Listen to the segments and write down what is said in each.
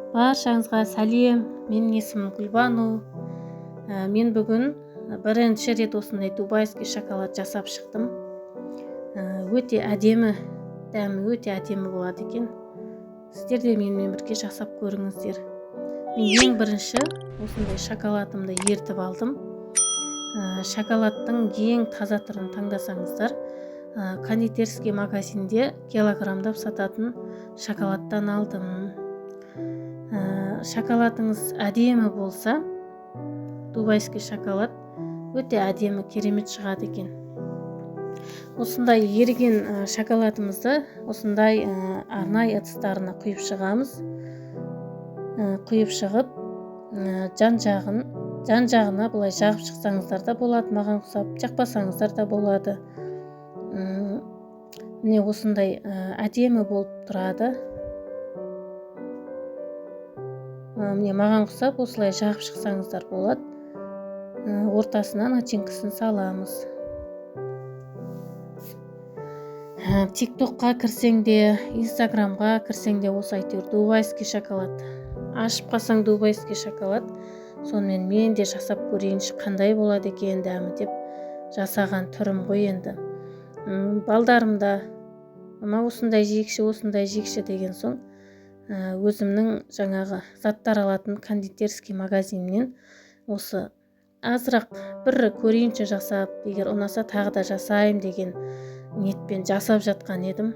Баршаңызға сәлем. Менің есімім Гүлбану. Мен бүгін бірінші рет осындай дубайский шоколад жасап шықтым. Өте әдемі, дәмі өте әдемі болады екен. Сіздер де менімен бірге жасап көріңіздер. Мен ең бірінші осындай шоколадымды ертіп алдым. Шоколадтың ең таза түрін таңдасаңыздар, кондитерский магазинде килограммдап сататын шоколадтан алдым. Шоколадыңыз әдемі болса, дубайский шоколад өте әдемі, керемет шығады екен. Осындай еріген шоколадымызды осындай арнайы ыдыстарына құйып шығамыз. Құйып шығып, жан жағына былай жағып шықсаңыздар да болады, маған ұқсап жақпасаңыздар да болады. Міне осындай әдемі болып тұрады. Міне маған ұқсап осылай жағып шықсаңыздар болады. Ортасына начинкасын саламыз. Тиктокқа кірсең де, Инстаграмға кірсең де осы әйтеуір дубайский шоколад. Ашып қалсаң дубайский шоколад. Сонымен мен де жасап көрейінші, қандай болады екен дәмі деп жасаған түрім ғой енді. Балдарым да мама осындай жейікші, осындай жейікші деген соң, өзімнің жаңағы заттар алатын кондитерский магазиннен осы азырақ бір көрейінші жасап, егер ұнаса тағы да жасайым деген ниетпен жасап жатқан едім.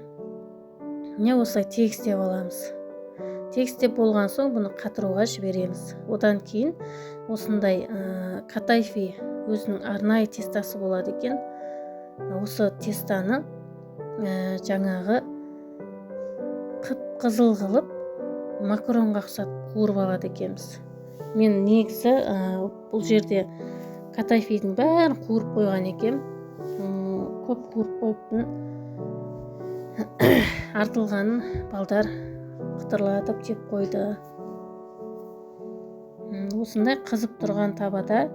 Міне осылай тегістеп аламыз. Тегістеп болған соң бұны қатыруға жібереміз. Одан кейін осындай катайфи өзінің арнайы тестасы болады екен. Осы тестаны жаңағы қып-қызыл қылып макаронға ұқсатып қуырып алады екенбіз. Мен негізі бұл жерде катайфидің бәрін қуырып қойған екенмін. Көп қуырып қойыппын. Артылғанын балдар қытырлатып жеп қойды. Осындай қызып тұрған табада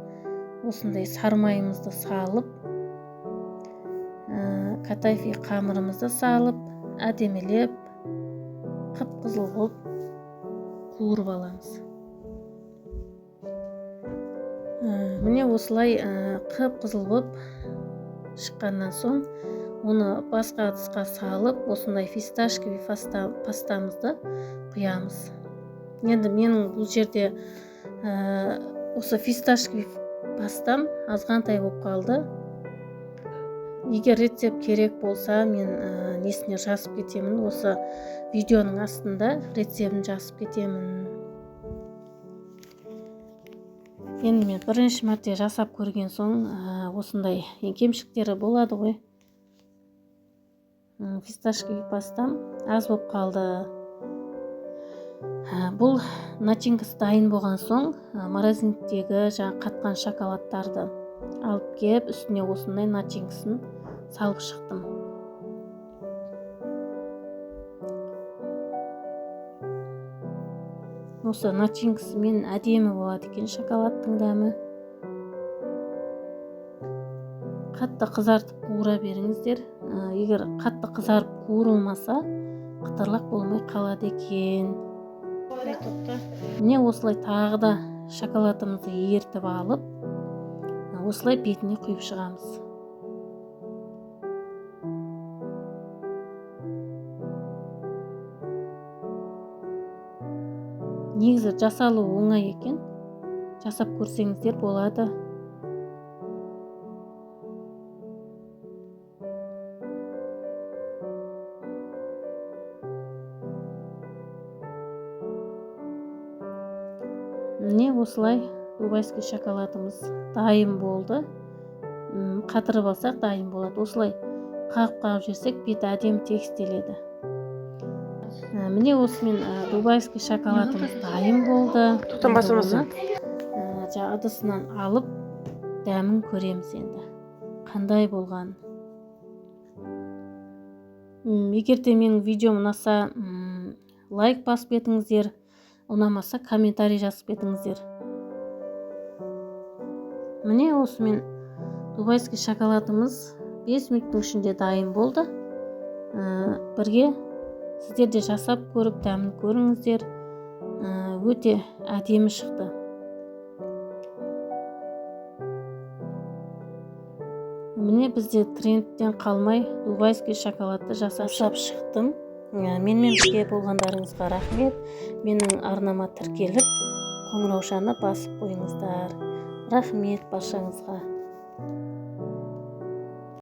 осындай сармайымызды салып, катайфи қамырымызды салып, әдемілеп қып-қызыл қылып қуырып аламыз. Міне осылай қып-қызыл болып шыққаннан соң оны басқа ыдысқа салып, осындай фисташковый пастамызды құямыз. Енді менің бұл жерде осы фисташковый пастам азғантай болып қалды. Егер рецепт керек болса, мен несіне жазып кетемін, осы видеоның астында рецептін жазып кетемін. Енді мен бірінші мәрте жасап көрген соң, осындай кемшіліктері болады ғой. Фисташковый пастам аз болып қалды. Бұл начинкасы дайын болған соң, морозильниктегі жаңа қатқан шоколадтарды алып кеп, үстіне осындай начинкасын салып шықтым. Осы начинкасымен әдемі болады екен шоколадтың дәмі. Қатты қызартып қуыра беріңіздер. Егер қатты қызарып қуырылмаса, қытырлақ болмай қалады екен. Міне осылай тағы да шоколадымызды ертіп алып, осылай бетіне құйып шығамыз. Негізі жасалуы оңай екен. Жасап көрсеңіздер болады. Міне осылай дубайский шоколадымыз дайын болды. Қатырып алсақ дайын болады. Осылай қағып-қағып жесек беті әдемі тегістеледі. Міне осымен дубайский шоколадымыз дайын болды. Тоқтан басылмаса. Жаңа ыдысынан алып дәмін көреміз енді. Қандай болған. Егер де менің видеом ұнаса, лайк басып кетіңіздер, ұнамаса комментарий жазып кетіңіздер. Міне осымен дубайский шоколадымыз 5 минуттың ішінде дайын болды. Бірге сіздер де жасап көріп дәмін көріңіздер. Өте әдемі шықты. Міне, бізде трендтен қалмай дубайский шоколадты жасап шықтым. Менімен бірге болғандарыңызға рахмет. Менің арнама тіркеліп, қоңыраушаны басып қойыңыздар. Рахмет баршаңызға.